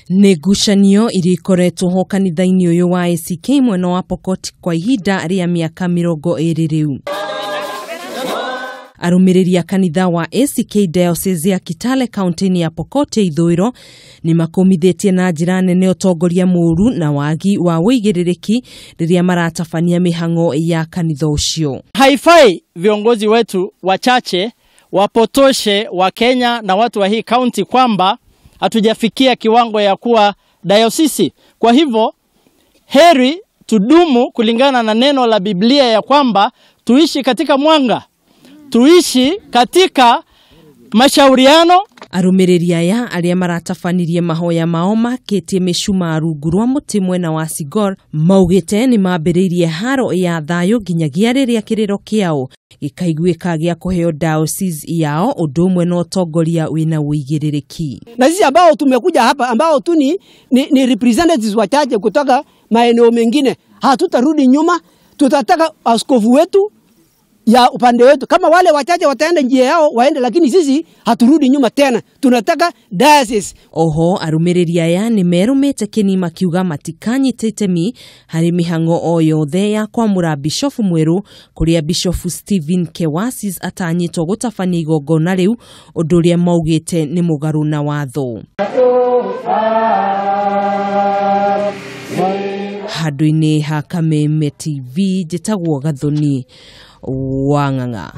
Nĩ ngucanio iria ikoretwo ho kanitha-inĩ ũyũ wa ACK mwena wa Pokot kwa ihinda rĩa mĩaka 20 rĩu. Arũmĩrĩri a kanitha wa ACK Diocese ya Kitale kaunti-inĩ ya Pokot ya ithũĩro nĩ makũmithĩtie na njĩra nene ũtongoria mũũru na wagi wa ũigĩrĩrĩki rĩrĩa maratabania mĩhang'o ya kanitha ũcio. Haifai viongozi wetu wachache wapotoshe wa Kenya na watu wa hii kaunti kwamba hatujafikia kiwango ya kuwa dayosisi. Kwa hivyo heri tudumu kulingana na neno la Biblia ya kwamba tuishi katika mwanga, tuishi katika mashauriano. Arũmĩrĩri aya arĩa maratabanirie mahoya mao makĩtie mĩcumaa rungu rwa mũtĩ mwena wa Sigor maugĩte nĩ mambĩrĩirie haro ya thayũ nginyagia rĩrĩa kĩrĩro kĩao gĩkaiguĩka gĩa kũheo diocese yao ũndũ ũmwe na ũtongoria wĩna ũigĩrĩrĩki. Na sisi ambao tumekuja hapa ambao tu ni representatives wachache kutoka maeneo mengine, hatutarudi nyuma. Tutataka askofu wetu ya upande wetu, kama wale wachache wataenda njia yao waende, lakini sisi haturudi nyuma tena, tunataka diocese. Oho arũmĩrĩri aya nĩ merũmĩte kĩni makiuga matikanyite itemi harĩ mĩhang'o o yothe ya kwamũra bishofu mwerũ, kũrĩa bishofu Stephen Kewasis atanyĩtwo gũtabania igongona rĩu, ũndũ ũrĩa maugĩte nĩ mũgarũ na watho. Handũ-inĩ ha Kameme TV njĩtagwo Gathoni wa Ng'ang'a.